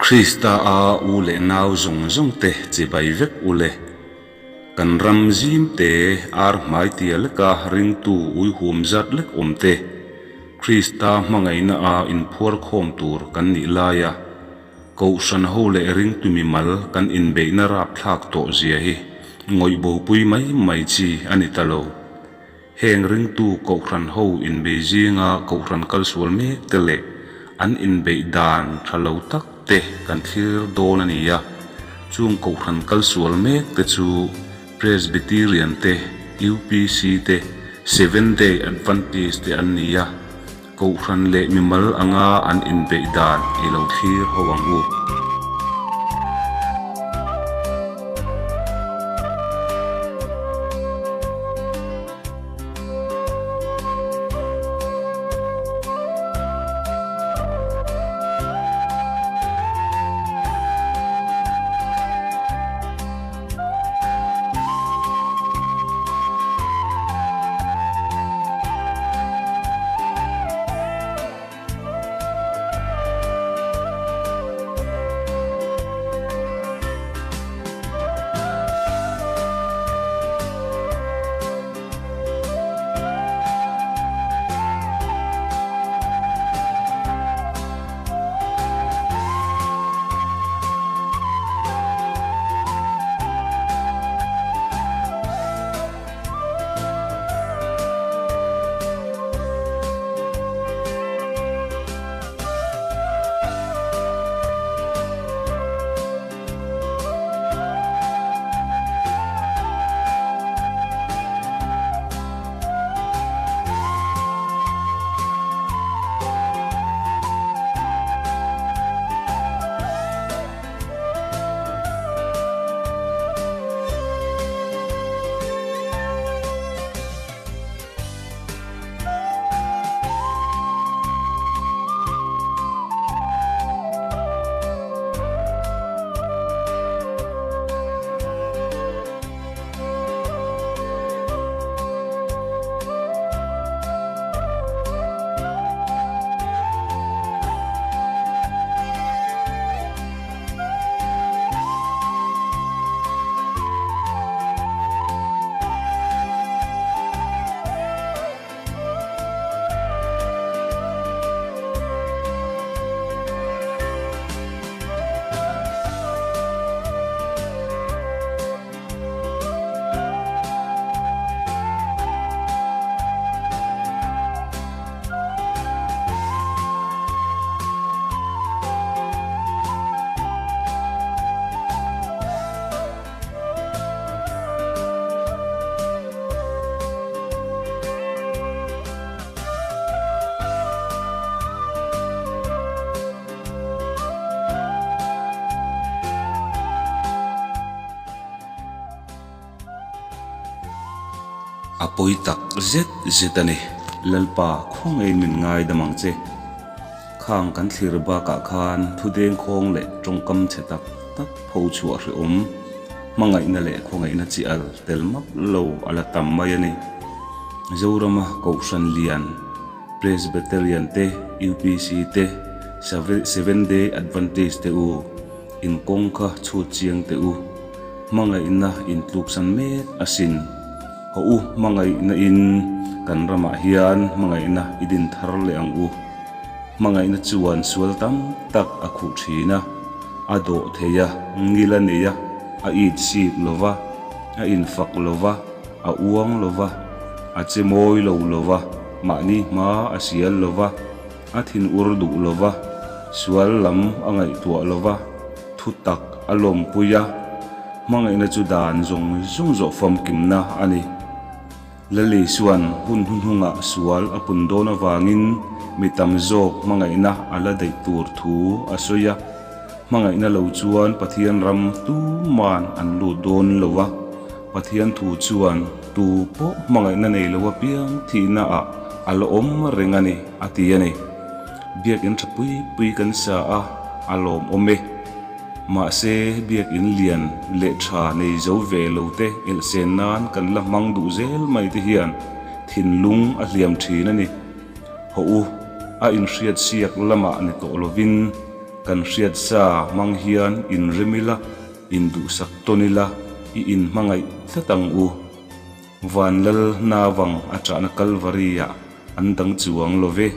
Krista a u leh nau zawng zawng te chibai vek u le. Kan ram zim te ar hmai tia leka ringtu uihum zat lek awm te Krista hmangaihna a inphuar khawm tur kan nih laia Kohhran ho leh ringtu mimal kan inbeihna rapthlak tawh zia hi ngawih bopui mai mai chi a ni ta lo. Heng ringtu Kohhran ho inbei zinga Kohhran kalsual mek te leh an inbeih dan tha lo tak te kan thlir dawn a ni a. Chung Kohhran kalsual mek te chu Presbyterian te, UPC te, Seventh Day Adventist te an ni a. Kohhran leh mimal anga an inbeih dan i lo thlir ho ang u. A pawi tak zet zet a ni. Lalpa khawngaih min ngaidam ang che. Khang kan thlir bakah khan thu dengkhawng leh tawngkam chhe tak tak pho chhuah hrehawm, hmangaihna leh khawngaihna chi al tel map lo a la tam mai a ni. Zorama Kohhran Lian, Presbyterian te, UPC te, Seventh Day Adventist te u, in kawng kha chhut chiang teh u. Hmangaihna in tluksan mek asin. Haw u, hmangaihna in kan ramah hian hmangaihna i din thar leh ang u. Hmangaihna chuan sual tam tak a khuh thin a, a dawh thei a, ngil a nei a, a it sik lo va, a infak lo va, a uang lo va, a che mawi lo lo va, mahni hma a sial lo va, a thinur duh lo va, sual lam a ngaihtuah lo va, thu tak a lawmpui a, hmangaihna chu dan zawng zawng zawh famkimna a ni. Lali chuan hun hnuhnungah sual a pun dawn avangin mi tam zawk hmangaihna a la daih tur thu a sawi a, hmangaihna lo chuan Pathian ram tuman an lut dawn lo a, Pathian thu chuan tu pawh hmangaihna nei lo apiang thihnaah a la awm reng a ni a ti a ni. Biakinn tha pui pui kan sa a, a lawmawm e. Mahse, biakinn lian leh tha nei zo ve lo te elhsen nan kan la hmang duh zel mai te hian thinlung a hliam thin a ni. Haw u, a inhriat siak lamah ni tawh lovin Kan hriat sa hmang hian inrem ila, induhsak tawn ila, i inhmangaih tlat ang u. Vanlal Navang a ṭahna Kalvari-ah an dang chuang lo ve.